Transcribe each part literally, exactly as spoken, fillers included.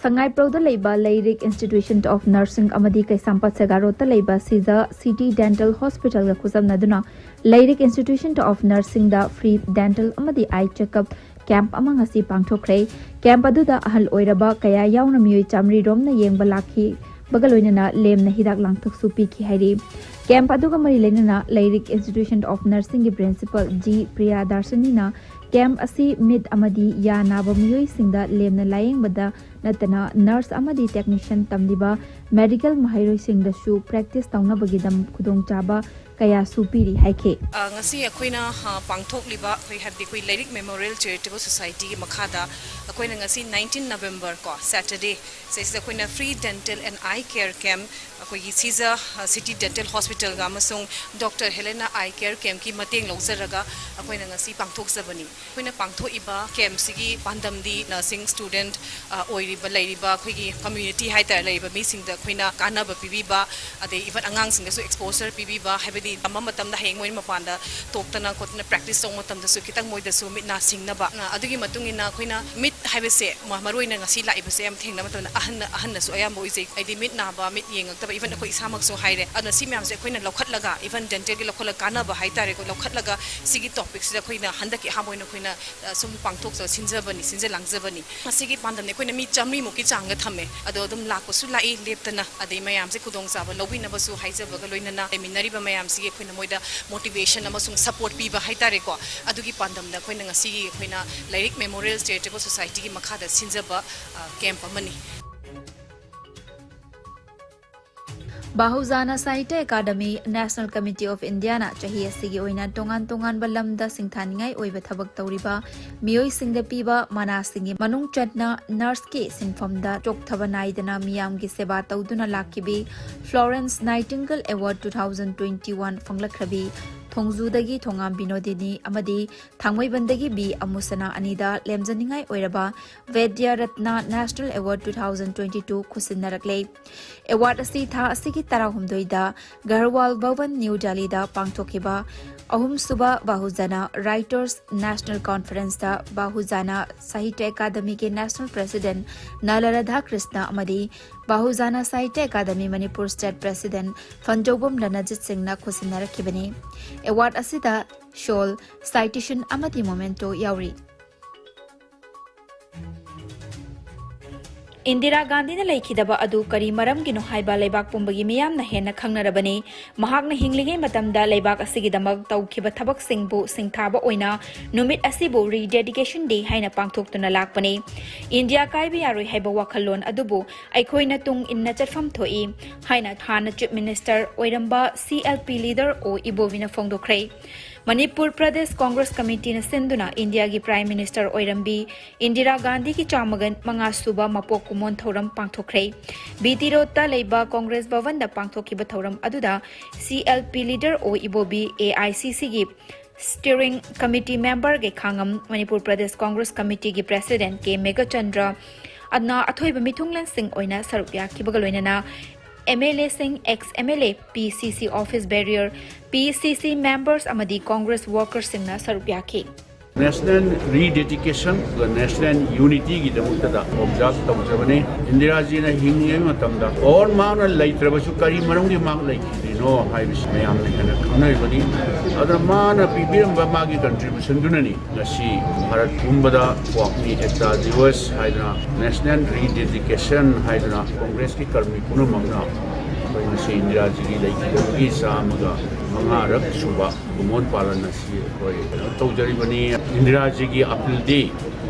ꯁꯉꯥꯏꯄ꯭ꯔꯧꯗ ꯂꯩꯕ ꯂꯩꯔꯤꯛ Institute of Nursing ꯑꯃꯗꯤ ꯀꯩꯁꯥꯝꯄꯥꯠ ꯁꯦꯒꯥꯔꯣꯠꯇ ꯂꯩꯕ ꯁꯤꯖ City Dental Hospitalꯒ ꯈꯨꯠꯁꯝꯅꯗꯨꯅ ꯂꯩꯔꯤꯛ Institute of Nursingꯗ free dental ꯑꯃꯗꯤ eye checkup camp ꯑꯃ ꯉꯁꯤ ꯄꯥꯡꯊꯣꯛꯈ꯭ꯔꯦ꯫ Camp ꯑꯗꯨꯗ ꯑꯍꯜ ꯑꯣꯏꯔꯕ ꯀꯌꯥ ꯌꯥꯎꯅ ꯃꯤꯑꯣꯏ ꯆꯥꯃꯔꯤ ꯔꯣꯝꯅ ꯌꯦꯡꯕ ꯂꯥꯛꯈꯤꯕꯒ ꯂꯣꯏꯅꯅ ꯂꯦꯝꯅ ꯍꯤꯗꯥꯛ ꯂꯥꯡꯊꯛꯁꯨ ꯄꯤꯈꯤ ꯍꯥꯏꯔꯤ꯫ Camp ꯑꯗꯨꯒ ꯃꯔꯤ ꯂꯩꯅꯅ ꯂꯩꯔꯤꯛ Institute of Nursingꯒꯤ Principal ꯖꯤ ꯄ꯭ꯔꯤꯌꯥ ꯗꯥꯔꯁꯅꯤꯅ camp ꯑꯁꯤ ꯃꯤꯠ ꯑꯃꯗꯤ ꯌꯥ ꯅꯥꯕ ꯃꯤꯑꯣꯏꯁꯤꯡꯗ ꯂꯦꯝꯅ ꯂꯥꯌꯦꯡꯕꯗ ꯅꯠꯇꯅ nurse ꯑꯃꯗꯤ technician ꯇꯝꯂꯤꯕ medical ꯃꯍꯩꯔꯣꯏꯁꯤꯡꯗꯁꯨ practice ꯇꯧꯅꯕꯒꯤꯗꯃꯛ ꯈꯨꯗꯣꯡꯆꯥꯕ ꯀꯌꯥꯁꯨ ꯄꯤꯔꯤ ꯍꯥꯏꯈꯤ꯫ ꯑ, ꯉꯁꯤ ꯑꯩꯈꯣꯏꯅ, ꯑ, ꯄꯥꯡꯊꯣꯛꯂꯤꯕ ꯑꯩꯈꯣꯏ, ꯍꯥꯏꯕꯗꯤ ꯑꯩꯈꯣꯏ ꯂꯩꯔꯤꯛ Memorial Charitable Societyꯒꯤ ꯃꯈꯥꯗ ꯑꯩꯈꯣꯏꯅ ꯉꯁꯤ nineteen November ꯀꯣ, Saturday ꯁꯤꯗꯩꯁꯤꯗ ꯑꯩꯈꯣꯏꯅ free dental and eye care camp ꯑꯩꯈꯣꯏꯒꯤ ꯁꯤꯖ, ꯑ, City Dental Hospitalꯒ ꯑꯃꯁꯨꯡ Doctor Helena Eye Care Campꯀꯤ ꯃꯇꯦꯡ ꯂꯧꯖꯔꯒ ꯑꯩꯈꯣꯏꯅ ꯉꯁꯤ ꯄꯥꯡꯊꯣꯛꯆꯕꯅꯤ꯫ ꯑꯩꯈꯣꯏꯅ ꯄꯥꯡꯊꯣꯛꯏꯕ campꯁꯤꯒꯤ ꯄꯥꯟꯗꯝꯗꯤ nursing student, ꯑ, ꯑꯣꯏꯔꯤꯕ, ꯂꯩꯔꯤꯕ ꯑꯩꯈꯣꯏꯒꯤ community ꯍꯥꯏꯇꯥꯔꯦ, ꯂꯩꯔꯤꯕ ꯃꯤꯁꯤꯡꯗ ꯑꯩꯈꯣꯏꯅ ꯀꯥꯟꯅꯕ ꯄꯤꯕꯤꯕ, ꯑꯗꯩ even ꯑꯉꯥꯡꯁꯤꯡꯗꯁꯨ exposure ꯄꯤꯕꯤꯕ, ꯍꯥꯏꯕꯗꯤ ꯇꯝꯕ ꯃꯇꯝꯗ ꯍꯌꯦꯡ ꯃꯣꯏꯅ ꯃꯄꯥꯟꯗ ꯊꯣꯛꯇꯅ ꯈꯣꯠꯇꯅ practice ꯇꯧꯕ ꯃꯇꯝꯗꯁꯨ ꯈꯤꯇꯪ ꯃꯣꯏꯗꯁꯨ ꯃꯤꯠ ꯅꯥ ꯁꯤꯡꯅꯕ꯫ ꯑ, ꯑꯗꯨꯒꯤ ꯃꯇꯨꯡ ꯏꯟꯅ ꯑꯩꯈꯣꯏꯅ ꯃꯤꯠ ꯍꯥꯏꯕꯁꯦ ꯃ-, ꯃꯔꯨ ꯑꯣꯏꯅ ꯉꯁꯤ ꯂꯥꯛꯏꯕꯁꯦ ꯌꯥꯝ ꯊꯦꯡꯅꯕ ꯃꯇꯝꯗ ꯑꯍꯟꯅ, ꯑꯍꯟꯅꯁꯨ ꯑꯌꯥꯝꯕ ꯑꯣꯏꯖꯩ꯫ ꯍꯥꯏꯗꯤ ꯃꯤꯠ ꯅꯥꯕ, ꯃꯤꯠ ꯌꯦꯡꯉꯛꯇꯕ, even ꯑꯩꯈꯣꯏ ꯏꯁꯥꯃꯛꯁꯨ ꯍꯥꯏꯔꯦ꯫ ꯑꯗꯨꯅ ꯁꯤ ꯃꯌꯥꯝꯁꯦ ꯑꯩꯈꯣꯏꯅ ꯂꯧꯈꯠꯂꯒ, even dentalꯒꯤ ꯂꯧꯈꯠꯂꯒ ꯀꯥꯟꯅꯕ ꯍꯥꯏꯇꯥꯔꯦꯀꯣ, ꯂꯧꯈꯠꯂꯒ ꯁꯤꯒꯤ topicꯁꯤꯗ ꯑꯩꯈꯣꯏꯅ ꯍꯟꯗꯛꯀꯤ ꯑꯍꯥꯟꯕ ꯑꯣꯏꯅ ꯑꯩꯈꯣꯏꯅ, ꯑ, ꯁꯨꯝ ꯄꯥꯡꯊꯣꯛꯆ-, ꯁꯤꯟꯖꯕꯅꯤ, ꯁꯤꯟꯖ ꯂꯥꯡꯖꯕꯅꯤ꯫ ꯃꯁꯤꯒꯤ ꯄꯥꯟꯗꯝꯅꯤ ꯑꯩꯈꯣꯏꯅ ꯃꯤ ꯆꯥꯃꯔꯤꯃꯨꯛꯀꯤ ꯆꯥꯡꯗ ꯊꯝꯃꯦ꯫ ꯑꯗꯣ ꯑꯗꯨꯝ ꯂꯥꯛꯄꯁꯨ ꯂꯥꯛꯏ ꯂꯦꯞꯇꯅ, ꯑꯗꯩ ꯃꯌꯥꯝꯁꯦ ꯈꯨꯗꯣꯡꯆꯥꯕ ꯂꯧꯕꯤꯅꯕꯁꯨ ꯍꯥꯏꯖꯕꯒ ꯂꯣꯏꯅꯅ ꯂꯩꯃꯤꯟꯅꯔꯤꯕ ꯃꯌꯥꯝꯁꯤꯒꯤ ꯑꯩꯈꯣꯏꯅ ꯃꯣꯏꯗ motivation ꯑꯃꯁꯨꯡ support ꯄꯤꯕ ꯍꯥꯏꯇꯥꯔꯦꯀꯣ, ꯑꯗꯨꯒꯤ ꯄꯥꯟꯗꯝꯗ ꯑꯩꯈꯣꯏꯅ ꯉꯁꯤꯒꯤ ꯑꯩꯈꯣꯏꯅ ꯂꯩꯔꯤꯛ Memorial Charitable Societyꯒꯤ ꯃꯈꯥꯗ ꯁꯤꯟꯖꯕ, ꯑ, camp ꯑꯃꯅꯤ꯫ ꯕꯥꯍꯨꯖꯥꯅ ꯁꯥꯍꯤꯇ꯭ꯌ ꯑꯦꯀꯥꯗꯃꯤ, National Committee of Indiaꯅ ꯆꯍꯤ ꯑꯁꯤꯒꯤ ꯑꯣꯏꯅ ꯇꯣꯉꯥꯟ ꯇꯣꯉꯥꯟꯕ ꯂꯝꯗ ꯁꯤꯡꯊꯥꯅꯤꯡꯉꯥꯏ ꯑꯣꯏꯕ ꯊꯕꯛ ꯇꯧꯔꯤꯕ ꯃꯤꯑꯣꯏꯁꯤꯡꯗ ꯄꯤꯕ ꯃꯅꯥꯁꯤꯡꯒꯤ ꯃꯅꯨꯡ ꯆꯟꯅ nurseꯀꯤ ꯁꯤꯟꯐꯝꯗ ꯆꯣꯛꯊꯕ ꯅꯥꯏꯗꯅ ꯃꯤꯌꯥꯝꯒꯤ ꯁꯦꯕꯥ ꯇꯧꯗꯨꯅ ꯂꯥꯛꯈꯤꯕꯤ Florence Nightingale Award two thousand twenty one ꯐꯪꯂꯛꯈ꯭ꯔꯕꯤ ꯊꯣꯡꯖꯨꯗꯒꯤ ꯊꯣꯉꯥꯝ ꯕꯤꯅꯣꯗꯤꯅꯤ ꯑꯃꯗꯤ ꯊꯥꯡꯃꯩꯕꯟꯗꯒꯤ ꯕꯤ ꯑꯃꯨꯁꯅꯥ ꯑꯅꯤꯗ ꯂꯦꯝꯖꯅꯤꯡꯉꯥꯏ ꯑꯣꯏꯔꯕ ꯚꯤꯗ꯭ꯌꯥ Ratna National Award two thousand twenty-two ꯈꯨꯠꯁꯤꯟꯅꯔꯛꯂꯦ꯫ Award ꯑꯁꯤ ꯊꯥ ꯑꯁꯤꯒꯤ ꯇꯔꯥꯍꯨꯝꯗꯣꯏꯗ ꯒꯔꯋꯥꯜ ꯚꯋꯟ, ꯅ꯭ꯌꯨ ꯗꯦꯜꯂꯤꯗ ꯄꯥꯡꯊꯣꯛꯈꯤꯕ ꯑꯍꯨꯝꯁꯨꯕ ꯕꯥꯍꯨꯖꯥꯅꯥ Writers National Conferenceꯇ ꯕꯥꯍꯨꯖꯥꯅꯥ ꯁꯥꯍꯤꯇ꯭ꯌ ꯑꯦꯀꯥꯗꯃꯤꯒꯤ National President ꯅꯂ ꯔꯥꯙꯥꯀ꯭ꯔꯤꯁꯅ ꯑꯃꯗꯤ ꯕꯥꯍꯨꯖꯥꯅꯥ ꯁꯥꯍꯤꯇ꯭ꯌ ꯑꯦꯀꯥꯗꯃꯤ ꯃꯅꯤꯄꯨꯔ State President ꯐꯟꯖꯧꯕꯝ ꯔꯅꯖꯤꯠ ꯁꯤꯡꯅ ꯈꯨꯠꯁꯤꯟꯅꯔꯛꯈꯤꯕꯅꯤ꯫ Award ꯑꯁꯤꯗ shawl, citation ꯑꯃꯗꯤ memento ꯌꯥꯎꯔꯤ꯫ ꯏꯟꯗꯤꯔꯥ ꯒꯥꯟꯙꯤꯅ ꯂꯩꯈꯤꯗꯕ ꯑꯗꯨ ꯀꯔꯤ ꯃꯔꯝꯒꯤꯅꯣ ꯍꯥꯏꯕ ꯂꯩꯕꯥꯛ ꯄꯨꯝꯕꯒꯤ ꯃꯤꯌꯥꯝꯅ ꯍꯦꯟꯅ ꯈꯪꯅꯔꯕꯅꯤ꯫ ꯃꯍꯥꯛꯅ ꯍꯤꯡꯂꯤꯉꯩ ꯃꯇꯝꯗ ꯂꯩꯕꯥꯛ ꯑꯁꯤꯒꯤꯗꯃꯛ ꯇꯧꯈꯤꯕ ꯊꯕꯛꯁꯤꯡꯕꯨ ꯁꯤꯡꯊꯥꯕ ꯑꯣꯏꯅ ꯅꯨꯃꯤꯠ ꯑꯁꯤꯕꯨ Rededication Day ꯍꯥꯏꯅ ꯄꯥꯡꯊꯣꯛꯇꯨꯅ ꯂꯥꯛꯄꯅꯤ꯫ ꯏꯟꯗꯤꯌꯥ ꯀꯥꯏꯕ ꯌꯥꯔꯣꯏ ꯍꯥꯏꯕ ꯋꯥꯈꯜꯂꯣꯟ ꯑꯗꯨꯕꯨ ꯑꯩꯈꯣꯏꯅ ꯇꯨꯡ ꯏꯟꯅ ꯆꯠꯐꯝ ꯊꯣꯛꯏ ꯍꯥꯏꯅ ꯍꯥꯟꯅ Chief Minister ꯑꯣꯏꯔꯝꯕ C L P leader ꯑꯣ ꯏꯕꯣꯕꯤꯅ ꯐꯣꯡꯗꯣꯛꯈ꯭ꯔꯦ꯫ ꯃꯅꯤꯄꯨꯔ ꯄ꯭ꯔꯗꯦꯁ ꯀꯣꯡꯒ꯭ꯔꯦꯁ ꯀꯃꯤꯇꯤꯅ ꯁꯤꯟꯗꯨꯅ ꯏꯟꯗꯤꯌꯥꯒꯤ Prime Minister ꯑꯣꯏꯔꯝꯕꯤ ꯏꯟꯗꯤꯔꯥ ꯒꯥꯟꯙꯤꯒꯤ ꯆꯥꯝꯃꯒ ꯃꯉꯥ ꯁꯨꯕ ꯃꯄꯣꯛ ꯀꯨꯝꯑꯣꯟ ꯊꯧꯔꯝ ꯄꯥꯡꯊꯣꯛꯈ꯭ꯔꯦ꯫ B T Roadꯇ ꯂꯩꯕ ꯀꯣꯡꯒ꯭ꯔꯦꯁ ꯚꯕꯟꯗ ꯄꯥꯡꯊꯣꯛꯈꯤꯕ ꯊꯧꯔꯝ ꯑꯗꯨꯗ C L P leader ꯑꯣ ꯏꯕꯣꯕꯤ, A I C Cꯒꯤ Steering Committee member ꯒꯩꯈꯥꯉꯝ, Manipur Pradesh Congress ꯀꯃꯤꯇꯤꯒꯤ President ꯀꯦ ꯃꯦꯘꯆꯟꯗ꯭ꯔ, ꯑꯅ ꯑꯊꯣꯏꯕ ꯃꯤꯊꯨꯡꯂꯦꯟꯁꯤꯡ ꯑꯣꯏꯅ ꯁꯔꯨꯛ ꯌꯥꯈꯤꯕꯒ ꯂꯣꯏꯅꯅ M L Aꯁꯤꯡ, ex M L A, P C C office bearer, P C C members ꯑꯃꯗꯤ ꯀꯣꯡꯒ꯭ꯔꯦꯁ workersꯁꯤꯡꯅ ꯁꯔꯨꯛ ꯌꯥꯈꯤ꯫ National Rededication ꯑꯗꯨꯒ National Unityꯒꯤꯗꯃꯛꯇꯗ observe ꯇꯧꯖꯕꯅꯤ꯫ ꯏꯟꯗꯤꯔꯥꯖꯤꯅ ꯍꯤꯡꯂꯤꯉꯩ ꯃꯇꯝꯗ, or ꯃꯍꯥꯛꯅ ꯂꯩꯇ꯭ꯔꯕꯁꯨ ꯀꯔꯤ ꯃꯔꯝꯒꯤ ꯃꯍꯥꯛ ꯂꯩꯈꯤꯗ꯭ꯔꯤꯅꯣ ꯍꯥꯏꯕꯁꯤ ꯃꯌꯥꯝꯅ ꯍꯦꯟꯅ ꯈꯪꯅꯔꯤꯕꯅꯤ꯫ ꯑꯗꯨꯅ ꯃꯥꯅ ꯄꯤꯕꯤꯔꯝꯕ ꯃꯥꯒꯤ contributionꯗꯨꯅꯅꯤ ꯉꯁꯤ ꯚꯥꯔꯠ ꯄꯨꯝꯕꯗ ꯀ꯭ꯋꯥꯛꯃꯤ ꯑꯦꯛꯇꯥ ꯗꯤꯋꯁ ꯍꯥꯏꯗꯨꯅ, National Rededication ꯍꯥꯏꯗꯨꯅ ꯀꯣꯡꯒ꯭ꯔꯦꯁꯀꯤ ꯀꯔꯃꯤ ꯄꯨꯝꯅꯃꯛꯅ ꯑꯩꯈꯣꯏ ꯉꯁꯤ ꯏꯟꯗꯤꯔꯥꯖꯤꯒꯤ ꯂꯩꯈꯤꯗꯕꯒꯤ ꯆꯥꯝꯃꯒ ꯃꯉꯥꯔꯛ ꯁꯨꯕ ꯀꯨꯝꯑꯣꯟ ꯄꯥꯂꯟ ꯑꯁꯤ ꯑꯩꯈꯣꯏ ꯀꯩꯅꯣ ꯇꯧꯖꯔꯤꯕꯅꯤ꯫ ꯏꯟꯗꯤꯔꯥꯖꯤꯒꯤ appealꯗꯤ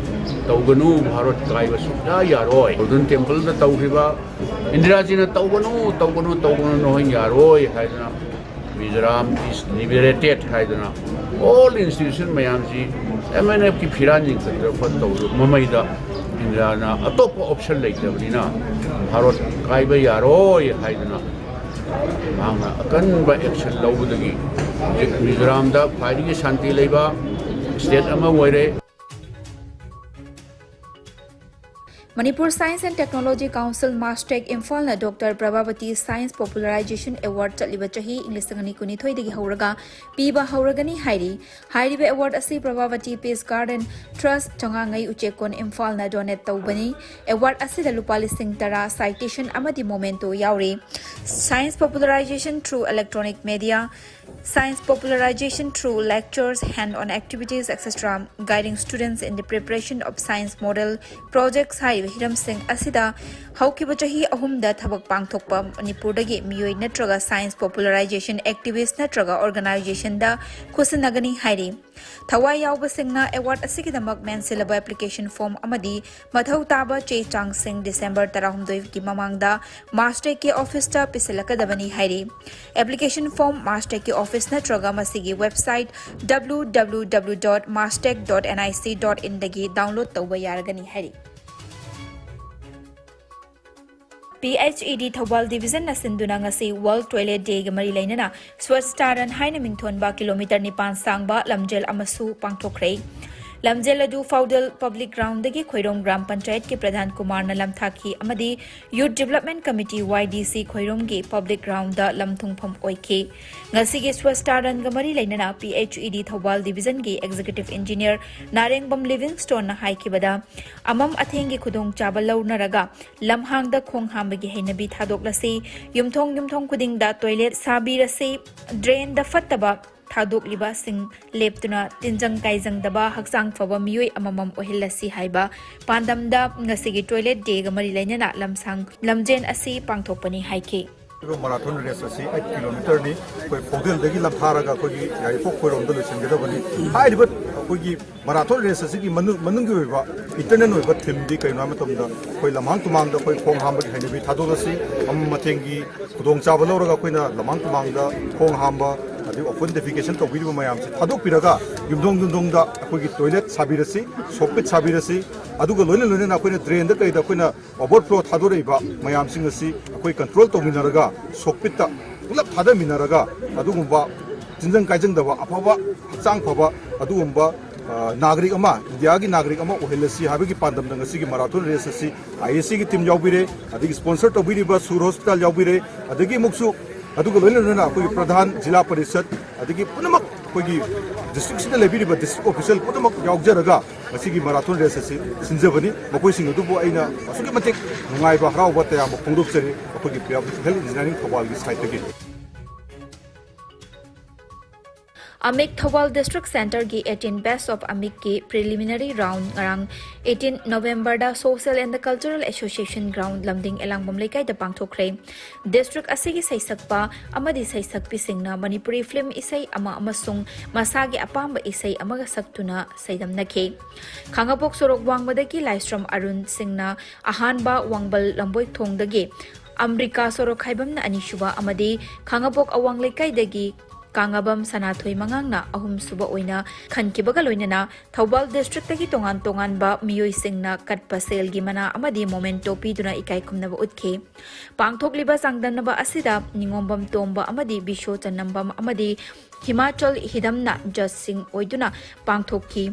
ꯇꯧꯒꯅꯨ, ꯚꯥꯔꯠ ꯀꯥꯏꯕ ꯁꯨꯡꯌꯥ ꯌꯥꯔꯣꯏ꯫ Golden Templeꯗ ꯇꯧꯈꯤꯕ, ꯏꯟꯗꯤꯔꯥꯖꯤꯅ "ꯇꯧꯒꯅꯨ, ꯇꯧꯒꯅꯨ, ꯇꯧꯒꯅꯨ, ꯅꯈꯣꯏ ꯌꯥꯔꯣꯏ" ꯍꯥꯏꯗꯅ, "Mizoram is liberated" ꯍꯥꯏꯗꯅ, all institution ꯃꯌꯥꯝꯁꯤ M N Fꯀꯤ ꯐꯤꯔꯥꯟ ꯆꯤꯡꯈꯠꯇꯅ ꯈꯣꯠ ꯇꯧꯔꯕ ꯃꯃꯩꯗ, ꯏꯟꯗꯤꯔꯥꯅ ꯑꯇꯣꯞꯄ option ꯂꯩꯇꯕꯅꯤꯅ, "ꯚꯥꯔꯠ ꯀꯥꯏꯕ ꯌꯥꯔꯣꯏ" ꯍꯥꯏꯗꯅ ꯃꯍꯥꯛꯅ ꯑꯀꯟꯕ action ꯂꯧꯕꯗꯒꯤ ꯍꯧꯖꯤꯛ ꯃꯤꯖꯣꯔꯥꯝꯗ ꯈ꯭ꯋꯥꯏꯗꯒꯤ ꯁꯥꯟꯇꯤ ꯂꯩꯕ state ꯑꯃ ꯑꯣꯏꯔꯦ꯫ Manipur Science and Technology Council, MASTEC, ꯏꯝꯐꯥꯜꯅ doctor Prabhabati Science Popularization Award ꯆꯠꯂꯤꯕ ꯆꯍꯤ ꯏꯪ ꯂꯤꯁꯤꯡ ꯑꯅꯤ ꯀꯨꯟꯅꯤꯊꯣꯏꯗꯒꯤ ꯍꯧꯔꯒ ꯄꯤꯕ ꯍꯧꯔꯒꯅꯤ ꯍꯥꯏꯔꯤ꯫ ꯍꯥꯏꯔꯤꯕ award ꯑꯁꯤ Prabhavati Peace Garden Trust, ꯆꯉꯥꯉꯩ ꯎꯆꯦꯛꯀꯣꯟ, ꯏꯝꯐꯥꯜꯅ donate ꯇꯧꯕꯅꯤ꯫ Award ꯑꯁꯤꯗ ꯂꯨꯄꯥ ꯂꯤꯁꯤꯡ ꯇꯔꯥ, citation ꯑꯃꯗꯤ memento ꯌꯥꯎꯔꯤ꯫ Science popularization through electronic media, science popularization through lectures, hand-on activities, et cetera, guiding students in the preparation of science model projects ꯍꯥꯏꯔꯤꯕ ꯍꯤꯔꯝꯁꯤꯡ ꯑꯁꯤꯗ ꯍꯧꯈꯤꯕ ꯆꯍꯤ ꯑꯍꯨꯝꯗ ꯊꯕꯛ ꯄꯥꯡꯊꯣꯛꯄ ꯃꯅꯤꯄꯨꯔꯗꯒꯤ ꯃꯤꯑꯣꯏ ꯅꯠꯇ꯭ꯔꯒ science popularization activist ꯅꯠꯇ꯭ꯔꯒ organizationꯗ ꯈꯨꯠꯁꯤꯟꯅꯒꯅꯤ ꯍꯥꯏꯔꯤ꯫ ꯊꯋꯥꯏ ꯌꯥꯎꯕꯁꯤꯡꯅ award ꯑꯁꯤꯒꯤꯗꯃꯛ ꯃꯦꯟꯁꯤꯜꯂꯕ application form ꯑꯃꯗꯤ ꯃꯊꯧ ꯇꯥꯕ ꯆꯦ ꯆꯥꯡꯁꯤꯡ December ꯇꯔꯥꯍꯨꯝꯗꯣꯏꯒꯤ ꯃꯃꯥꯡꯗ MASTECꯀꯤ officeꯇ ꯄꯤꯁꯤꯜꯂꯛꯀꯗꯕꯅꯤ ꯍꯥꯏꯔꯤ꯫ Application form MASTECꯀꯤ office ꯅꯠꯇ꯭ꯔꯒ ꯃꯁꯤꯒꯤ website W W W dot mastec dot nic dot inꯗꯒꯤ download ꯇꯧꯕ ꯌꯥꯔꯒꯅꯤ ꯍꯥꯏꯔꯤ꯫ PHED ꯊꯧꯕꯥꯜ divisionꯅ ꯁꯤꯟꯗꯨꯅ ꯉꯁꯤ World Toilet Dayꯒ ꯃꯔꯤ ꯂꯩꯅꯅ Swachhata Run ꯍꯥꯏꯅ ꯃꯤꯡꯊꯣꯟꯕ kilometre ꯅꯤꯄꯥꯟ ꯁꯥꯡꯕ ꯂꯝꯖꯦꯜ ꯑꯃꯁꯨ ꯄꯥꯡꯊꯣꯛꯈ꯭ꯔꯦ꯫ ꯂꯝꯖꯦꯜ ꯑꯗꯨ ꯐꯥꯎꯗꯜ public groundꯗꯒꯤ ꯈꯣꯏꯔꯣꯝ ꯒ꯭ꯔꯥꯝ ꯄꯟꯆꯥꯌꯠꯀꯤ ꯄ꯭ꯔꯙꯥꯟ ꯀꯨꯃꯥꯔꯅ ꯂꯝꯊꯥꯈꯤ ꯑꯃꯗꯤ Youth Development Committee, YDC, ꯈꯣꯏꯔꯣꯝꯒꯤ public groundꯗ ꯂꯝ ꯊꯨꯡꯐꯝ ꯑꯣꯏꯈꯤ꯫ ꯉꯁꯤꯒꯤ Swachhata Runꯒ ꯃꯔꯤ ꯂꯩꯅꯅ PHED ꯊꯧꯕꯥꯜ divisionꯒꯤ executive engineer ꯅꯥꯔꯦꯡꯕꯝ Livingstoneꯅ ꯍꯥꯏꯈꯤꯕꯗ, ꯑꯃꯝ ꯑꯊꯦꯡꯒꯤ ꯈꯨꯗꯣꯡꯆꯥꯕ ꯂꯧꯅꯔꯒ ꯂꯝꯍꯥꯡꯗ ꯈꯣꯡ ꯍꯥꯝꯕꯒꯤ ꯍꯩꯅꯕꯤ ꯊꯥꯗꯣꯛꯂꯁꯤ, ꯌꯨꯝꯊꯣꯡ ꯌꯨꯝꯊꯣꯡ ꯈꯨꯗꯤꯡꯗ toilet ꯁꯥꯕꯤꯔꯁꯤ, drainꯗ ꯐꯠꯇꯕ ꯊꯥꯗꯣꯛꯂꯤꯕꯁꯤꯡ ꯂꯦꯞꯇꯨꯅ ꯇꯤꯟꯖꯪ ꯀꯥꯏꯖꯪꯗꯕ ꯍꯛꯆꯥꯡ ꯐꯕ ꯃꯤꯑꯣꯏ ꯑꯃꯃꯝ ꯑꯣꯏꯍꯜꯂꯁꯤ ꯍꯥꯏꯕ ꯄꯥꯟꯗꯝꯗ ꯉꯁꯤꯒꯤ Toilet Dayꯒ ꯃꯔꯤ ꯂꯩꯅꯅ ꯂꯝꯁꯥꯡ ꯂꯝꯖꯦꯟ ꯑꯁꯤ ꯄꯥꯡꯊꯣꯛꯄꯅꯤ ꯍꯥꯏꯈꯤ꯫ Marathon race ꯑꯁꯤ eight kilometerꯅꯤ꯫ ꯑꯩꯈꯣꯏ ꯐꯥꯎꯗꯜꯗꯒꯤ ꯂꯝꯊꯥꯔꯒ ꯑꯩꯈꯣꯏꯒꯤ ꯌꯥꯏꯔꯤꯄꯣꯛ ꯈꯣꯏꯔꯣꯝꯗ ꯂꯣꯏꯁꯤꯟꯒꯗꯕꯅꯤ꯫ ꯍꯥꯏꯔꯤꯕ ꯑꯩꯈꯣꯏꯒꯤ marathon race ꯑꯁꯤꯒꯤ ꯃꯅꯨꯡ-, ꯃꯅꯨꯡꯒꯤ ꯑꯣꯏꯕ internal ꯑꯣꯏꯕ themeꯗꯤ ꯀꯩꯅꯣ ꯍꯥꯏꯕ ꯃꯇꯝꯗ, ꯑꯩꯈꯣꯏ ꯂꯝꯍꯥꯡ ꯇꯨꯃꯥꯡꯗ ꯑꯩꯈꯣꯏ ꯈꯣꯡ ꯍꯥꯝꯕꯒꯤ ꯍꯩꯅꯕꯤ ꯊꯥꯗꯣꯛꯂꯁꯤ꯫ ꯑꯃꯝ ꯑꯊꯦꯡꯒꯤ ꯈꯨꯗꯣꯡꯆꯥꯕ ꯂꯧꯔꯒ ꯑꯩꯈꯣꯏꯅ ꯂꯝꯍꯥꯡ ꯇꯨꯃꯥꯡꯗ ꯈꯣꯡ ꯍꯥꯝꯕ, ꯑꯗꯒꯤ ꯑꯣꯄꯟ ꯗꯦꯐꯤꯀꯦꯁꯟ ꯇꯧꯕꯤꯔꯤꯕ ꯃꯌꯥꯝꯁꯦ ꯊꯥꯗꯣꯛꯄꯤꯔꯒ ꯌꯨꯝꯊꯣꯡ ꯌꯨꯝꯊꯣꯡꯗ ꯑꯩꯈꯣꯏꯒꯤ ꯇꯣꯏꯂꯦꯠ ꯁꯥꯕꯤꯔꯁꯤ, ꯁꯣꯛꯄꯤꯠ ꯁꯥꯕꯤꯔꯁꯤ꯫ ꯑꯗꯨꯒ ꯂꯣꯏꯅ ꯂꯣꯏꯅꯅ ꯑꯩꯈꯣꯏꯅ ꯗ꯭ꯔꯦꯟꯗ ꯀꯩꯗ ꯑꯩꯈꯣꯏꯅ ꯑꯣꯚꯔꯐ꯭ꯂꯣ ꯊꯥꯗꯣꯔꯛꯏꯕ ꯃꯌꯥꯝꯁꯤꯡ ꯑꯁꯤ ꯑꯩꯈꯣꯏ ꯀꯟꯇ꯭ꯔꯣꯜ ꯇꯧꯃꯤꯟꯅꯔꯒ, ꯁꯣꯛꯄꯤꯠꯇ ꯄꯨꯂꯞ ꯊꯥꯗꯃꯤꯟꯅꯔꯒ ꯑꯗꯨꯒꯨꯝꯕ ꯇꯤꯟꯖꯪ ꯀꯥꯏꯖꯪꯗꯕ, ꯑꯐꯕ, ꯍꯛꯆꯥꯡ ꯐꯕ ꯑꯗꯨꯒꯨꯝꯕ, ꯑ, ꯅꯥꯒꯔꯤꯛ ꯑꯃ, ꯏꯟꯗꯤꯌꯥꯒꯤ ꯅꯥꯒꯔꯤꯛ ꯑꯃ ꯑꯣꯏꯍꯜꯂꯁꯤ ꯍꯥꯏꯕꯒꯤ ꯄꯥꯟꯗꯝꯗ ꯉꯁꯤꯒꯤ ꯃꯔꯥꯊꯣꯟ ꯔꯦꯁ ꯑꯁꯤ ꯑꯥꯏ ꯑꯦꯁ ꯁꯤꯒꯤ ꯇꯤꯝ ꯌꯥꯎꯕꯤꯔꯦ, ꯑꯗꯒꯤ ꯁ꯭ꯄꯣꯟꯁꯔ ꯇꯧꯕꯤꯔꯤꯕ ꯁꯨꯔ ꯍꯣꯁꯄꯤꯇꯥꯜ ꯌꯥꯎꯕꯤꯔꯦ, ꯑꯗꯒꯤ ꯑꯃꯨꯛꯁꯨ ꯑꯗꯨꯒ ꯂꯣꯏꯅ ꯂꯣꯏꯅꯅ ꯑꯩꯈꯣꯏꯒꯤ ꯄ꯭ꯔꯙꯥꯟ ꯖꯤꯂꯥ ꯄꯔꯤꯁꯠ, ꯑꯗꯒꯤ ꯄꯨꯝꯅꯃꯛ ꯑꯩꯈꯣꯏꯒꯤ ꯗꯤꯁꯇ꯭ꯔꯤꯛꯁꯤꯗ ꯂꯩꯕꯤꯔꯤꯕ ꯗꯤꯁꯇ꯭ꯔꯤꯛ ꯑꯣꯐꯤꯁꯤꯌꯦꯜ ꯄꯨꯝꯅꯃꯛ ꯌꯥꯎꯖꯔꯒ ꯉꯁꯤꯒꯤ ꯃꯔꯥꯊꯣꯟ ꯔꯦꯁ ꯑꯁꯤ ꯁꯤꯟꯖꯕꯅꯤ꯫ ꯃꯈꯣꯏꯁꯤꯡ ꯑꯗꯨꯕꯨ ꯑꯩꯅ ꯑꯁꯨꯛꯀꯤ ꯃꯇꯤꯛ ꯅꯨꯡꯉꯥꯏꯕ, ꯍꯔꯥꯎꯕ, ꯇꯌꯥꯝꯕ ꯐꯣꯡꯗꯣꯛꯆꯔꯤ ꯑꯩꯈꯣꯏꯒꯤ ꯄꯤꯌꯥꯕ ꯍꯦꯜꯊ ꯏꯟꯖꯤꯅꯤꯌꯥꯔꯤꯡ ꯊꯧꯕꯥꯜꯒꯤ ꯁꯥꯏꯠꯇꯒꯤ꯫ ꯑꯃꯤꯛ ꯊꯧꯕꯥꯜ ꯗꯤꯁꯇ꯭ꯔꯤꯛ ꯁꯦꯟꯇꯔꯒꯤ eighteen Best of Amikꯀꯤ preliminary round ꯉꯔꯥꯡ eighteen Novemberꯗ Social and Cultural Association Ground ꯂꯝꯗꯤꯡ ꯑꯦꯂꯥꯡꯕꯝ ꯂꯩꯀꯥꯏꯗ ꯄꯥꯡꯊꯣꯛꯈ꯭ꯔꯦ꯫ ꯗꯤꯁꯇ꯭ꯔꯤꯛ ꯑꯁꯤꯒꯤ ꯁꯩꯁꯛꯄ ꯑꯃꯗꯤ ꯁꯩꯁꯛꯄꯤꯁꯤꯡꯅ ꯃꯅꯤꯄꯨꯔꯤ ꯐꯤꯂꯝ ꯏꯁꯩ ꯑꯃ ꯑꯃꯁꯨꯡ ꯃꯁꯥꯒꯤ ꯑꯄꯥꯝꯕ ꯏꯁꯩ ꯑꯃꯒ ꯁꯛꯇꯨꯅ ꯁꯩꯗꯝꯅꯈꯤ꯫ ꯈꯥꯡꯉꯕꯣꯛ ꯁꯣꯔꯣꯛ ꯋꯥꯡꯃꯗꯒꯤ ꯂꯥꯏꯁ꯭ꯔꯝ ꯑꯔꯨꯟ ꯁꯤꯡꯅ ꯑꯍꯥꯟꯕ ꯋꯥꯡꯕꯜ ꯂꯝꯕꯣꯏꯊꯣꯡꯗꯒꯤ ꯑꯝꯕ꯭ꯔꯤꯀꯥ ꯁꯣꯔꯣꯛ ꯈꯥꯏꯕꯝꯅ ꯑꯅꯤꯁꯨꯕ ꯑꯃꯗꯤ ꯈꯥꯡꯉꯕꯣꯛ ꯑꯋꯥꯡ ꯂꯩꯀꯥꯏꯗꯒꯤ ꯀꯥꯡꯉꯕꯝ ꯁꯅꯥꯊꯣꯏ ꯃꯉꯥꯡꯅ ꯑꯍꯨꯝꯁꯨꯕ ꯑꯣꯏꯅ ꯈꯟꯈꯤꯕꯒ ꯂꯣꯏꯅꯅ ꯊꯧꯕꯥꯜ ꯗꯤꯁꯇ꯭ꯔꯤꯛꯇꯒꯤ ꯇꯣꯉꯥꯟ ꯇꯣꯉꯥꯟꯕ ꯃꯤꯑꯣꯏꯁꯤꯡꯅ ꯀꯠꯄ ꯁꯦꯜꯒꯤ ꯃꯅꯥ ꯑꯃꯗꯤ ꯃꯣꯃꯦꯟꯇꯣ ꯄꯤꯗꯨꯅ ꯏꯀꯥꯏ ꯈꯨꯝꯅꯕ ꯎꯠꯈꯤ꯫ ꯄꯥꯡꯊꯣꯛꯂꯤꯕ ꯆꯥꯡꯗꯝꯅꯕ ꯑꯁꯤꯗ ꯅꯤꯉꯣꯝꯕꯝ ꯇꯣꯝꯕ ꯑꯃꯗꯤ ꯕꯤꯁꯣ ꯆꯟꯅꯝꯕꯝ ꯑꯃꯗꯤ ꯍꯤꯃꯥꯆꯜ ꯍꯤꯗꯝꯅ ꯖꯖꯁꯤꯡ ꯑꯣꯏꯗꯨꯅ ꯄꯥꯡꯊꯣꯛꯈꯤ꯫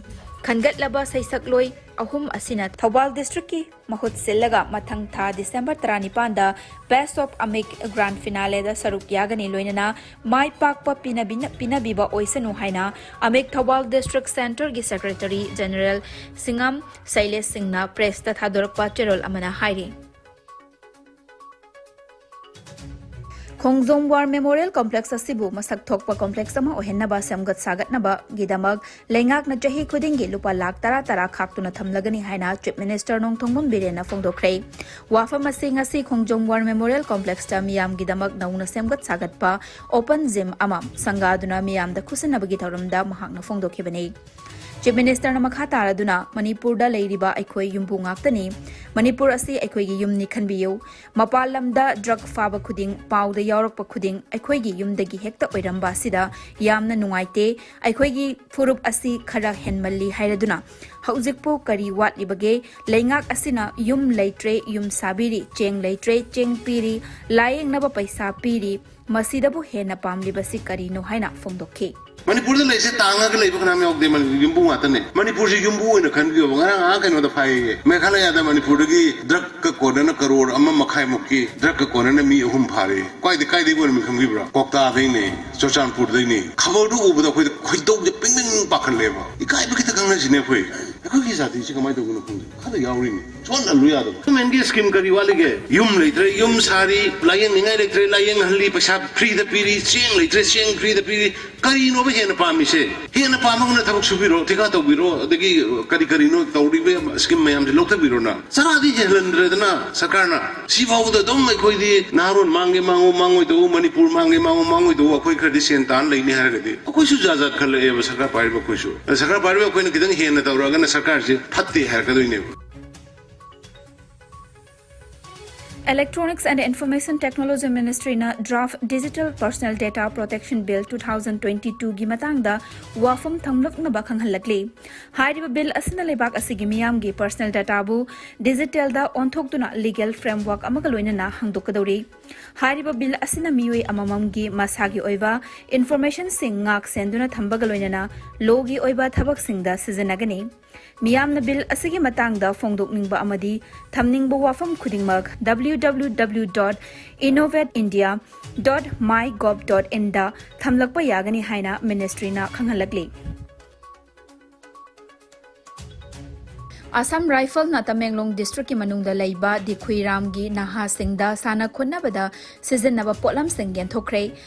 ꯈꯟꯒꯠꯂꯕ ꯁꯩꯁꯛꯂꯣꯏ ꯑꯍꯨꯝ ꯑꯁꯤꯅ ꯊꯧꯕꯥꯜ ꯗꯤꯁꯇ꯭ꯔꯤꯛꯀꯤ ꯃꯍꯨꯠ ꯁꯤꯜꯂꯒ ꯃꯊꯪ ꯊꯥ ꯗꯤꯁꯦꯝꯕꯔ ꯇꯔꯥꯅꯤꯄꯥꯟꯗ Best of Amik Grand Finaleꯗ ꯁꯔꯨꯛ ꯌꯥꯒꯅꯤ꯫ ꯂꯣꯏꯅꯅ ꯃꯥꯏ ꯄꯥꯛꯄ ꯄꯤꯅꯕꯤꯅ-, ꯄꯤꯅꯕꯤꯕ ꯑꯣꯏꯁꯅꯨ ꯍꯥꯏꯅ ꯑꯃꯤꯛ ꯊꯧꯕꯥꯜ ꯗꯤꯁꯇ꯭ꯔꯤꯛ ꯁꯦꯟꯇꯔꯒꯤ ꯁꯦꯀ꯭ꯔꯦꯇꯔꯤ ꯖꯦꯅꯔꯦꯜ ꯁꯤꯡꯉꯝ ꯁꯩꯂꯦꯁ ꯁꯤꯡꯅ ꯄ꯭ꯔꯦꯁꯇ ꯊꯥꯗꯣꯔꯛꯄ ꯆꯦꯔꯣꯜ ꯑꯃꯅ ꯍꯥꯏꯔꯤ꯫ ꯈꯣꯡꯖꯣꯝ ꯋꯥꯔ ꯃꯦꯃꯣꯔꯤꯌꯦꯜ ꯀꯣꯝꯄ꯭ꯂꯦꯛꯁ ꯑꯁꯤꯕꯨ ꯃꯁꯛ ꯊꯣꯛꯄ ꯀꯣꯝꯄ꯭ꯂꯦꯛꯁ ꯑꯃ ꯑꯣꯏꯍꯟꯅꯕ ꯁꯦꯝꯒꯠ ꯁꯥꯒꯠꯅꯕꯒꯤꯗꯃꯛ ꯂꯩꯉꯥꯛꯅ ꯆꯍꯤ ꯈꯨꯗꯤꯡꯒꯤ ꯂꯨꯄꯥ ꯂꯥꯈ ꯇꯔꯥ ꯇꯔꯥ ꯈꯥꯛꯇꯨꯅ ꯊꯝꯂꯒꯅꯤ ꯍꯥꯏꯅ ꯆꯤꯐ ꯃꯤꯅꯤꯁꯇꯔ ꯅꯣꯡꯊꯣꯝꯕꯝ ꯕꯤꯔꯦꯟꯅ ꯐꯣꯡꯗꯣꯛꯈ꯭ꯔꯦ꯫ ꯋꯥꯐꯝ ꯑꯁꯤ ꯉꯁꯤ ꯈꯣꯡꯖꯣꯝ ꯋꯥꯔ ꯃꯦꯃꯣꯔꯤꯌꯦꯜ ꯀꯣꯝꯄ꯭ꯂꯦꯛꯁꯇ ꯃꯤꯌꯥꯝꯒꯤꯗꯃꯛ ꯅꯧꯅ ꯁꯦꯝꯒꯠ ꯁꯥꯒꯠꯄ ꯑꯣꯄꯟ ꯖꯤꯝ ꯑꯃ ꯁꯪꯒꯥꯗꯨꯅ ꯃꯤꯌꯥꯝꯗ ꯈꯨꯠꯁꯤꯟꯅꯕꯒꯤ ꯊꯧꯔꯝꯗ ꯃꯍꯥꯛꯅ ꯐꯣꯡꯗꯣꯛꯈꯤꯕꯅꯤ꯫ ꯆꯤꯐ ꯃꯤꯅꯤꯁꯇꯔꯅ ꯃꯈꯥ ꯇꯥꯔꯗꯨꯅ, ꯃꯅꯤꯄꯨꯔꯗ ꯂꯩꯔꯤꯕ ꯑꯩꯈꯣꯏ ꯌꯨꯝꯕꯨ ꯉꯥꯛꯇꯅꯤ꯫ ꯃꯅꯤꯄꯨꯔ ꯑꯁꯤ ꯑꯩꯈꯣꯏꯒꯤ ꯌꯨꯝꯅꯤ ꯈꯟꯕꯤꯌꯨ꯫ ꯃꯄꯥꯟ ꯂꯝꯗ ꯗ꯭ꯔꯒ ꯐꯥꯕ ꯈꯨꯗꯤꯡ, ꯄꯥꯎꯗ ꯌꯥꯎꯔꯛꯄ ꯈꯨꯗꯤꯡ ꯑꯩꯈꯣꯏꯒꯤ ꯌꯨꯝꯗꯒꯤ ꯍꯦꯛꯇ ꯑꯣꯏꯔꯝꯕ ꯑꯁꯤꯗ ꯌꯥꯝꯅ ꯅꯨꯡꯉꯥꯏꯇꯦ꯫ ꯑꯩꯈꯣꯏꯒꯤ ꯐꯨꯔꯨꯞ ꯑꯁꯤ ꯈꯔ ꯍꯦꯟꯃꯜꯂꯤ ꯍꯥꯏꯔꯗꯨꯅ ꯍꯧꯖꯤꯛꯄꯨ ꯀꯔꯤ ꯋꯥꯠꯂꯤꯕꯒꯦ? ꯂꯩꯉꯥꯛ ꯑꯁꯤꯅ ꯌꯨꯝ ꯂꯩꯇ꯭ꯔꯦ, ꯌꯨꯝ ꯁꯥꯕꯤꯔꯤ, ꯆꯦꯡ ꯂꯩꯇ꯭ꯔꯦ, ꯆꯦꯡ ꯄꯤꯔꯤ, ꯂꯥꯌꯦꯡꯅꯕ ꯄꯩꯁꯥ ꯄꯤꯔꯤ, ꯃꯁꯤꯗꯕꯨ ꯍꯦꯟꯅ ꯄꯥꯝꯂꯤꯕꯁꯤ ꯀꯔꯤꯅꯣ ꯍꯥꯏꯅ ꯐꯣꯡꯗꯣꯛꯈꯤ꯫ ꯃꯅꯤꯄꯨꯔꯗ ꯂꯩꯁꯦ ꯇꯥꯡꯉꯒ ꯂꯩꯕ ꯀꯅꯥꯝ ꯌꯥꯎꯗꯦ, ꯃꯅꯤ-, ꯌꯨꯝꯕꯨ ꯉꯥꯛꯇꯅꯦ꯫ ꯃꯅꯤꯄꯨꯔꯁꯤ ꯌꯨꯝꯕꯨ ꯑꯣꯏꯅ ꯈꯟꯕꯤꯌꯣꯕ꯫ ꯉꯔꯥꯡ ꯑꯥ ꯀꯩꯅꯣꯗ ꯐꯥꯏꯌꯦ, ꯃꯦꯘꯥꯂꯌꯥꯗ ꯃꯅꯤꯄꯨꯔꯗꯒꯤ ꯗ꯭ꯔꯒꯀ ꯀꯣꯟꯅꯅ ꯀꯔꯣꯔ ꯑꯃ ꯃꯈꯥꯏꯃꯨꯛꯀꯤ ꯗ꯭ꯔꯒꯀ ꯀꯣꯟꯅꯅ ꯃꯤ ꯑꯍꯨꯝ ꯐꯥꯔꯦ꯫ ꯀꯥꯏꯗ-, ꯀꯥꯏꯗꯒꯤ ꯑꯣꯏꯔꯝꯃꯤ ꯈꯪꯕꯤꯕ꯭ꯔꯥ? ꯀꯣꯛꯇꯥꯗꯩꯅꯦ, ꯆꯨꯔꯆꯥꯟꯄꯨꯔꯗꯩꯅꯦ꯫ ꯈꯕꯔꯗꯨ ꯎꯕꯗ ꯑꯩꯈꯣꯏꯗ ꯈꯣꯏꯗꯧꯁꯦ ꯄꯤꯡ ꯄꯤꯡ ꯄꯥꯈꯠꯂꯦꯕ꯫ ꯏꯀꯥꯏꯕ ꯈꯤꯇ ꯈꯪꯅꯁꯤꯅꯦ ꯑꯩꯈꯣꯏ꯫ ꯑꯩꯈꯣꯏꯒꯤ ꯖꯥꯇꯤꯁꯤ ꯀꯃꯥꯏꯅ ꯇꯧꯕꯅꯣ ꯈꯪꯗꯦ꯫ ꯈꯔ ꯌꯥꯎꯔꯤꯅꯤ꯫ ꯁꯣꯟꯍꯜꯂꯨ ꯌꯥꯗꯕ꯫ ꯒꯣꯔꯃꯦꯟꯒꯤ ꯁ꯭ꯀꯤꯝ ꯀꯔꯤ ꯋꯥꯠꯂꯤꯒꯦ? ꯌꯨꯝ ꯂꯩꯇ꯭ꯔꯦ, ꯌꯨꯝ ꯁꯥꯔꯤ, ꯂꯥꯌꯦꯡꯅꯤꯡꯉꯥꯏ ꯂꯩꯇ꯭ꯔꯦ, ꯂꯥꯌꯦꯡꯍꯜꯂꯤ, ꯄꯩꯁꯥ ꯐ꯭ꯔꯤꯗ ꯄꯤꯔꯤ, ꯆꯦꯡ ꯂꯩꯇ꯭ꯔꯦ, ꯆꯦꯡ ꯐ꯭ꯔꯤꯗ ꯄꯤꯔꯤ꯫ ꯀꯔꯤꯅꯣꯕ ꯍꯦꯟꯅ ꯄꯥꯝꯃꯤꯁꯦ? ꯍꯦꯟꯅ ꯄꯥꯝꯃꯒꯅ ꯊꯕꯛ ꯁꯨꯕꯤꯔꯣ, ꯊꯤꯀꯥ ꯇꯧꯕꯤꯔꯣ, ꯑꯗꯒꯤ ꯀꯔꯤ ꯀꯔꯤꯅꯣ ꯇꯧꯔꯤꯕ ꯁ꯭ꯀꯤꯝ ꯃꯌꯥꯝꯁꯦ ꯂꯧꯊꯕꯤꯔꯣꯅ꯫ ꯆꯔꯥꯗꯤ ꯍꯦꯜꯍꯟꯗ꯭ꯔꯦꯗꯅ ꯁꯔꯀꯥꯔꯅ꯫ ꯁꯤꯐꯥꯎꯗ ꯑꯗꯨꯝ ꯑꯩꯈꯣꯏꯗꯤ ꯅꯍꯥꯔꯣꯟ ꯃꯥꯡꯒꯦ ꯃꯥꯡꯉꯣ, ꯃꯥꯡꯉꯣꯏ ꯇꯧꯎ, ꯃꯅꯤꯄꯨꯔ ꯃꯥꯡꯒꯦ ꯃꯥꯡꯉꯣ, ꯃꯥꯡꯉꯣꯏ ꯇꯧꯎ, ꯑꯩꯈꯣꯏ ꯈꯔꯗꯤ ꯁꯦꯟ ꯇꯥꯟ ꯂꯩꯅꯤ ꯍꯥꯏꯔꯒꯗꯤ ꯑꯩꯈꯣꯏꯁꯨ ꯖꯥꯠ ꯖꯥꯠ ꯈꯜꯂꯛꯑꯦꯕ ꯁꯔꯀꯥꯔ ꯄꯥꯏꯔꯤꯕ ꯑꯩꯈꯣꯏꯁꯨ꯫ ꯑꯗ ꯁꯔꯀꯥꯔ ꯄꯥꯏꯔꯤꯕ ꯑꯩꯈꯣꯏꯅ ꯈꯤꯇꯪ ꯍꯦꯟꯅ ꯇꯧꯔꯛꯑꯒꯅ ꯁꯔꯀꯥꯔꯁꯦ ꯐꯠꯇꯦ ꯍꯥꯏꯔꯛꯀꯗꯣꯏꯅꯦꯕ꯫ Electronics and Information Technology Ministry ꯅ draft Digital Personal Data Protection Bill two thousand twenty-two ꯒꯤ ꯃꯇꯥꯡꯗ ꯋꯥꯐꯝ ꯊꯝꯂꯛꯅꯕ ꯈꯪꯍꯜꯂꯛꯂꯤ꯫ ꯍꯥꯏꯔꯤꯕ ꯕꯤꯜ ꯑꯁꯤꯅ ꯂꯩꯕꯥꯛ ꯑꯁꯤꯒꯤ ꯃꯤꯌꯥꯝꯒꯤ personal data ꯕꯨ digital ꯗ ꯑꯣꯟꯊꯣꯛꯇꯨꯅ legal framework ꯑꯃꯒ ꯂꯣꯏꯅꯅ ꯍꯥꯡꯗꯣꯛꯀꯗꯧꯔꯤ꯫ ꯍꯥꯏꯔꯤꯕ ꯕꯤꯜ ꯑꯁꯤꯅ ꯃꯤꯑꯣꯏ ꯑꯃꯃꯝꯒꯤ ꯃꯁꯥꯒꯤ ꯑꯣꯏꯕ information ꯁꯤꯡ ꯉꯥꯛ ꯁꯦꯟꯗꯨꯅ ꯊꯝꯕꯒ ꯂꯣꯏꯅꯅ law ꯒꯤ ꯑꯣꯏꯕ ꯊꯕꯛꯁꯤꯡꯗ ꯁꯤꯖꯤꯟꯅꯒꯅꯤ꯫ ꯃꯤꯌꯥꯝꯅ ꯕꯤꯜ ꯑꯁꯤꯒꯤ ꯃꯇꯥꯡꯗ ꯐꯣꯡꯗꯣꯛꯅꯤꯡꯕ ꯑꯃꯗꯤ ꯊꯝꯅꯤꯡꯕ ꯋꯥꯐꯝ ꯈꯨꯗꯤꯡꯃꯛ W W W dot innovate india dot mygov dot in ꯗ ꯊꯝꯂꯛꯄ ꯌꯥꯒꯅꯤ ꯍꯥꯏꯅ ministry ꯅ ꯈꯪꯍꯜꯂꯛꯂꯤ꯫ ꯑꯁꯥꯝ ꯔꯥꯏꯐꯜꯅ ꯇꯃꯦꯡꯂꯣꯡ ꯗꯤꯁꯇ꯭ꯔꯤꯛꯀꯤ ꯃꯅꯨꯡꯗ ꯂꯩꯕ ꯗꯤꯈꯨꯏꯔꯥꯝꯒꯤ ꯅꯍꯥꯁꯤꯡꯗ ꯁꯥꯟꯅ ꯈꯣꯠꯅꯕꯗ ꯁꯤꯖꯤꯟꯅꯕ ꯄꯣꯠꯂꯝꯁꯤꯡ ꯌꯦꯟꯊꯣꯛꯈ꯭ꯔꯦ꯫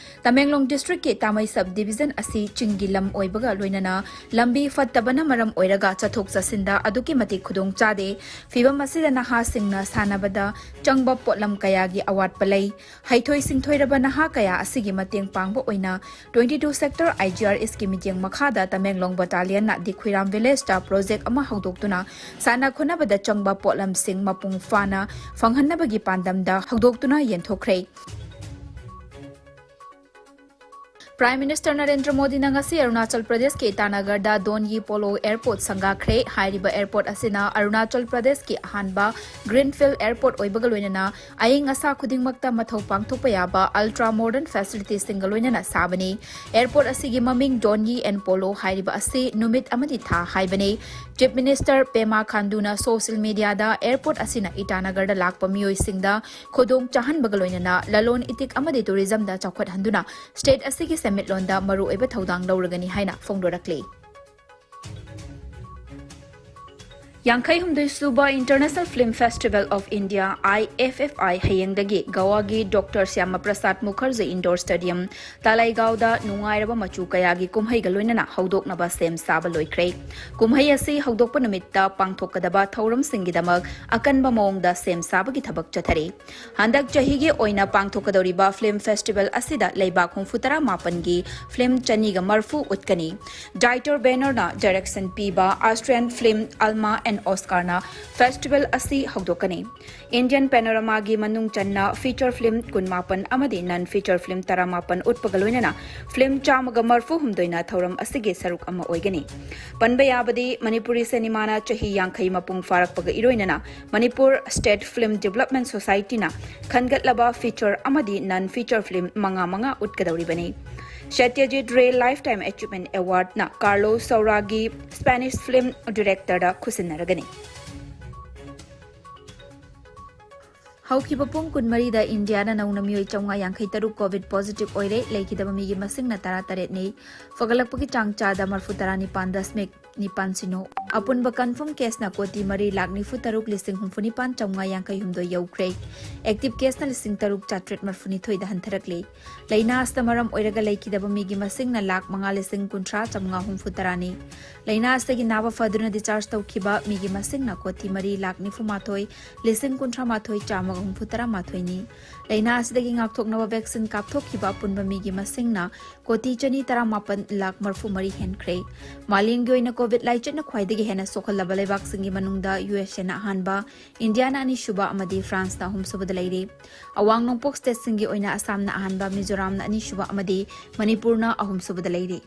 ꯇꯃꯦꯡꯂꯣꯡ ꯗꯤꯁꯇ꯭ꯔꯤꯛꯀꯤ ꯇꯥꯃꯩ ꯁꯕ ꯗꯤꯕꯤꯖꯟ ꯑꯁꯤ ꯆꯤꯡꯒꯤ ꯂꯝ ꯑꯣꯏꯕꯒ ꯂꯣꯏꯅꯅ ꯂꯝꯕꯤ ꯐꯠꯇꯕꯅ ꯃꯔꯝ ꯑꯣꯏꯔꯒ ꯆꯠꯊꯣꯛ ꯆꯠꯁꯤꯟꯗ ꯑꯗꯨꯛꯀꯤ ꯃꯇꯤꯛ ꯈꯨꯗꯣꯡ ꯆꯥꯗꯦ꯫ ꯐꯤꯕꯝ ꯑꯁꯤꯗ ꯅꯍꯥꯁꯤꯡꯅ ꯁꯥꯟꯅꯕꯗ ꯆꯪꯕ ꯄꯣꯠꯂꯝ ꯀꯌꯥꯒꯤ ꯑꯋꯥꯠꯄ ꯂꯩ꯫ ꯍꯩꯊꯣꯏ ꯁꯤꯡꯊꯣꯏꯔꯕ ꯅꯍꯥ ꯀꯌꯥ ꯑꯁꯤꯒꯤ ꯃꯇꯦꯡ ꯄꯥꯡꯕ ꯑꯣꯏꯅ twenty two sector I G R S ꯀꯤ ꯃꯤꯠꯌꯦꯡ ꯃꯈꯥꯗ ꯇꯃꯦꯡꯂꯣꯡ ꯕꯇꯥꯂꯤꯌꯟꯅ ꯗꯤꯈꯨꯏꯔꯥꯝ ꯚꯤꯂꯦꯖꯇ ꯄ꯭ꯔꯣꯖꯦꯛ ꯑꯃ ꯍꯧꯗꯣꯛꯇꯨꯅ ꯁꯥꯟꯅ ꯈꯣꯠꯅꯕꯗ ꯆꯪꯕ ꯄꯣꯠꯂꯝꯁꯤꯡ ꯃꯄꯨꯡ ꯐꯥꯅ ꯐꯪꯍꯟꯅꯕꯒꯤ ꯄꯥꯟꯗꯝꯗ ꯍꯧꯗꯣꯛꯇꯨꯅ ꯌꯦꯟꯊꯣꯛꯈ꯭ꯔꯦ꯫ Prime Minister ꯅꯔꯦꯟꯗ꯭ꯔ ꯃꯣꯗꯤꯅ ꯉꯁꯤ ꯑꯔꯨꯅꯥꯆꯜ ꯄ꯭ꯔꯗꯦꯁꯀꯤ ꯏꯇꯥꯅꯒꯔꯗ ꯗꯣꯟꯌꯤ ꯄꯣꯂꯣ ꯑꯦꯌꯔꯄꯣꯔꯠ ꯁꯪꯒꯥꯈ꯭ꯔꯦ꯫ ꯍꯥꯏꯔꯤꯕ ꯑꯦꯌꯔꯄꯣꯔꯠ ꯑꯁꯤꯅ ꯑꯔꯨꯅꯥꯆꯜ ꯄ꯭ꯔꯗꯦꯁꯀꯤ ꯑꯍꯥꯟꯕ ꯒ꯭ꯔꯤꯟꯐꯤꯜꯗ ꯑꯦꯌꯔꯄꯣꯔꯠ ꯑꯣꯏꯕꯒ ꯂꯣꯏꯅꯅ ꯑꯏꯪ ꯑꯁꯥ ꯈꯨꯗꯤꯡꯃꯛꯇ ꯃꯊꯧ ꯄꯥꯡꯊꯣꯛꯄ ꯌꯥꯕ ꯑꯜꯇ꯭ꯔꯥ ꯃꯣꯗꯔꯟ ꯐꯦꯁꯤꯂꯤꯇꯤꯁꯤꯡꯒ ꯂꯣꯏꯅꯅ ꯁꯥꯕꯅꯤ꯫ ꯑꯦꯌꯔꯄꯣꯔꯠ ꯑꯁꯤꯒꯤ ꯃꯃꯤꯡ ꯗꯣꯟꯌꯤ ꯑꯦꯟ ꯄꯣꯂꯣ ꯍꯥꯏꯔꯤꯕ ꯑꯁꯤ ꯅꯨꯃꯤꯠ ꯑꯃꯗꯤ ꯊꯥ ꯍꯥꯏꯕꯅꯤ꯫ ꯆꯤꯐ ꯃꯤꯅꯤꯁꯇꯔ ꯄꯦꯃꯥ ꯈꯥꯟꯗꯨꯅ ꯁꯣꯁꯤꯌꯦꯜ ꯃꯤꯗꯤꯌꯥꯗ ꯑꯦꯌꯔꯄꯣꯔꯠ ꯑꯁꯤꯅ ꯏꯇꯥꯅꯒꯔꯗ ꯂꯥꯛꯄ ꯃꯤꯑꯣꯏꯁꯤꯡꯗ ꯈꯨꯗꯣꯡ ꯆꯥꯍꯟꯕꯒ ꯂꯣꯏꯅꯅ ꯂꯂꯣꯟ ꯏꯇꯤꯛ ꯑꯃꯗꯤ ꯇꯨꯔꯤꯖꯝꯗ ꯆꯥꯎꯈꯠꯍꯟꯗꯨꯅ ꯁ꯭ꯇꯦꯠ ꯑꯁꯤꯒꯤ ꯁꯦꯟꯃꯤꯠꯂꯣꯟꯗ ꯃꯔꯨꯑꯣꯏꯕ ꯊꯧꯗꯥꯡ ꯂꯧꯔꯒꯅꯤ ꯍꯥꯏꯅ ꯐꯣꯡꯗꯣꯔꯛꯂꯤ꯫ ꯌꯥꯡꯈꯩ ꯍꯨꯝꯗꯣꯏ ꯁꯨꯕ International Film Festival of India, I F F I, ꯍꯌꯦꯡꯗꯒꯤ ꯒꯋꯥꯒꯤ doctor Shyama Prasad Mukherjee indoor stadium, ꯇꯥꯂꯥꯏꯒꯥꯎꯗ ꯅꯨꯡꯉꯥꯏꯔꯕ ꯃꯆꯨ ꯀꯌꯥꯒꯤ ꯀꯨꯝꯍꯩꯒ ꯂꯣꯏꯅꯅ ꯍꯧꯗꯣꯛꯅꯕ ꯁꯦꯝ ꯁꯥꯕ ꯂꯣꯏꯈ꯭ꯔꯦ꯫ ꯀꯨꯝꯍꯩ ꯑꯁꯤ ꯍꯧꯗꯣꯛꯄ ꯅꯨꯃꯤꯠꯇ ꯄꯥꯡꯊꯣꯛꯀꯗꯕ ꯊꯧꯔꯝꯁꯤꯡꯒꯤꯗꯃꯛ ꯑꯀꯟꯕ ꯃꯑꯣꯡꯗ ꯁꯦꯝ ꯁꯥꯕꯒꯤ ꯊꯕꯛ ꯆꯠꯊꯔꯤ꯫ ꯍꯟꯗꯛ ꯆꯍꯤꯒꯤ ꯑꯣꯏꯅ ꯄꯥꯡꯊꯣꯛꯀꯗꯧꯔꯤꯕ ꯐꯤꯜꯝ ꯐꯦꯁꯇꯤꯚꯦꯜ ꯑꯁꯤꯗ ꯂꯩꯕꯥꯛ ꯍꯨꯝꯐꯨꯇꯔꯥ ꯃꯥꯄꯟꯒꯤ ꯐꯤꯜꯝ ꯆꯅꯤꯒ ꯃꯔꯐꯨ ꯎꯠꯀꯅꯤ꯫ ꯗꯥꯏꯇꯔ ꯕꯦꯅꯔꯅ ꯗꯥꯏꯔꯦꯛꯁꯟ ꯄꯤꯕ ꯑꯁꯇ꯭ꯔꯤꯌꯥꯟ ꯐꯤꯜꯝ ꯑꯜꯃꯥ ꯑꯦꯟ ꯑꯣꯁꯀꯥꯔꯅ ꯐꯦꯁꯇꯤꯚꯦꯜ ꯑꯁꯤ ꯍꯧꯗꯣꯛꯀꯅꯤ꯫ ꯏꯟꯗꯤꯌꯟ ꯄꯦꯅꯣꯔꯥꯃꯥꯒꯤ ꯃꯅꯨꯡ ꯆꯟꯅ ꯐꯤꯆꯔ ꯐꯤꯜꯝ ꯀꯨꯟꯃꯥꯄꯟ ꯑꯃꯗꯤ ꯅꯟ ꯐꯤꯆꯔ ꯐꯤꯜꯝ ꯇꯔꯥꯃꯥꯄꯟ ꯎꯠꯄꯒ ꯂꯣꯏꯅꯅ ꯐꯤꯜꯝ ꯆꯥꯝꯃꯒ ꯃꯔꯐꯨ ꯍꯨꯝꯗꯣꯏꯅ ꯊꯧꯔꯝ ꯑꯁꯤꯒꯤ ꯁꯔꯨꯛ ꯑꯃ ꯑꯣꯏꯒꯅꯤ꯫ ꯄꯟꯕ ꯌꯥꯕꯗꯤ, ꯃꯅꯤꯄꯨꯔꯤ ꯁꯤꯅꯦꯃꯥꯅ ꯆꯍꯤ ꯌꯥꯡꯈꯩ ꯃꯄꯨꯡ ꯐꯥꯔꯛꯄꯒ ꯏꯔꯣꯏꯅꯅ ꯃꯅꯤꯄꯨꯔ ꯁ꯭ꯇꯦꯠ ꯐꯤꯜꯝ ꯗꯤꯕꯦꯂꯞꯃꯦꯟ ꯁꯣꯁꯥꯏꯇꯤꯅ ꯈꯟꯒꯠꯂꯕ ꯐꯤꯆꯔ ꯑꯃꯗꯤ ꯅꯟ ꯐꯤꯆꯔ ꯐꯤꯜꯝ ꯃꯉꯥ ꯃꯉꯥ ꯎꯠꯀꯗꯧꯔꯤꯕꯅꯤ꯫ Satyajit Ray lifetime achievement ꯑꯦꯋꯥꯔꯗꯅ ꯀꯥꯔꯂꯣꯁ ꯁꯧꯔꯥꯒꯤ ꯁ꯭ꯄꯦꯅꯤꯁ ꯐꯤꯜꯝ ꯗꯤꯔꯦꯛꯇꯔꯗ ꯈꯨꯠꯁꯤꯟꯅꯔꯒꯅꯤ꯫ ꯍꯧꯈꯤꯕ ꯄꯨꯡ ꯀꯨꯟꯃꯔꯤꯗ ꯏꯟꯗꯤꯌꯥꯗ ꯅꯧꯅ ꯃꯤꯑꯣꯏ ꯆꯥꯝꯃꯉꯥ ꯌꯥꯡꯈꯩ ꯇꯔꯨꯛ ꯀꯣꯚꯤꯗ ꯄꯣꯖꯤꯇꯤꯚ ꯑꯣꯏꯔꯦ꯫ ꯂꯩꯈꯤꯗꯕ ꯃꯤꯒꯤ ꯃꯁꯤꯡꯅ ꯇꯔꯥꯇꯔꯦꯠꯅꯤ꯫ ꯐꯒꯠꯂꯛꯄꯒꯤ ꯆꯥꯡ ꯆꯥꯗ ꯃꯔꯐꯨ ꯇꯔꯥꯅꯤꯄꯥꯟ ꯗꯁꯃꯤꯛ ꯅꯤꯄꯥꯟ ꯁꯤꯅꯣ꯫ ꯑꯄꯨꯟꯕ confirm caseꯅ ꯀꯣꯇꯤ ꯃꯔꯤ ꯂꯥꯈ ꯅꯤꯐꯨ ꯇꯔꯨꯛ ꯂꯤꯁꯤꯡ ꯍꯨꯝꯐꯨ ꯅꯤꯄꯥꯟ ꯆꯥꯝꯃꯉꯥ ꯌꯥꯡꯈꯩ ꯍꯨꯝꯗꯣꯏ ꯌꯧꯈ꯭ꯔꯦ꯫ Active caseꯅ ꯂꯤꯁꯤꯡ ꯇꯔꯨꯛ ꯆꯥꯇ꯭ꯔꯦꯠ ꯃꯔꯤꯐꯨ ꯅꯤꯊꯣꯏꯗ ꯍꯟꯊꯔꯛꯂꯦ꯫ ꯂꯥꯏꯅꯥ ꯑꯁꯤꯗ ꯃꯔꯝ ꯑꯣꯏꯔꯒ ꯂꯩꯈꯤꯗꯕ ꯃꯤꯒꯤ ꯃꯁꯤꯡꯅ ꯂꯥꯈ ꯃꯉꯥ ꯂꯤꯁꯤꯡ ꯀꯨꯟꯊ꯭ꯔꯥ ꯆꯥꯝꯃꯉꯥ ꯍꯨꯝꯐꯨ ꯇꯔꯥꯅꯤ꯫ ꯂꯥꯏꯅꯥ ꯑꯁꯤꯗꯒꯤ ꯅꯥꯕ ꯐꯗꯨꯅ discharge ꯇꯧꯈꯤꯕ ꯃꯤꯒꯤ ꯃꯁꯤꯡꯅ ꯀꯣꯇꯤ ꯃꯔꯤ ꯂꯥꯈ ꯅꯤꯐꯨ ꯃꯥꯊꯣꯏ ꯂꯤꯁꯤꯡ ꯀꯨꯟꯊ꯭ꯔꯥ ꯃꯥꯊꯣꯏ ꯆꯥꯝꯃꯒ ꯍꯨꯝꯐꯨ ꯇꯔꯥ ꯃꯥꯊꯣꯏꯅꯤ꯫ ꯂꯥꯏꯅꯥ ꯑꯁꯤꯗꯒꯤ ꯉꯥꯛꯊꯣꯛꯅꯕ vaccine ꯀꯥꯞꯊꯣꯛꯈꯤꯕ ꯑꯄꯨꯟꯕ ꯃꯤꯒꯤ ꯃꯁꯤꯡꯅ ꯀꯣꯇꯤ ꯆꯅꯤ ꯇꯔꯥ ꯃꯥꯄꯟ ꯂꯥꯈ ꯃꯔꯤꯐꯨ ꯃꯔꯤ ꯍꯦꯟꯈ꯭ꯔꯦ꯫ ꯃꯥꯂꯦꯝꯒꯤ ꯑꯣꯏꯅ COVID ꯂꯥꯏꯆꯠꯅ ꯈ꯭ꯋꯥꯏꯗꯒꯤ ꯍꯦꯟꯅ ꯁꯣꯛꯍꯜꯂꯕ ꯂꯩꯕꯥꯛꯁꯤꯡꯒꯤ ꯃꯅꯨꯡꯗ USAꯅ ꯑꯍꯥꯟꯕ, ꯏꯟꯗꯤꯌꯥꯅ ꯑꯅꯤꯁꯨꯕ ꯑꯃꯗꯤ ꯐ꯭ꯔꯥꯟꯁꯅ ꯑꯍꯨꯝꯁꯨꯕꯗ ꯂꯩꯔꯤ꯫ ꯑꯋꯥꯡ ꯅꯣꯡꯄꯣꯛ stateꯁꯤꯡꯒꯤ ꯑꯣꯏꯅ ꯑꯁꯥꯝꯅ ꯑꯍꯥꯟꯕ, ꯃꯤꯖꯣꯔꯥꯝꯅ ꯑꯅꯤꯁꯨꯕ ꯑꯃꯗꯤ ꯃꯅꯤꯄꯨꯔꯅ ꯑꯍꯨꯝꯁꯨꯕꯗ ꯂꯩꯔꯤ꯫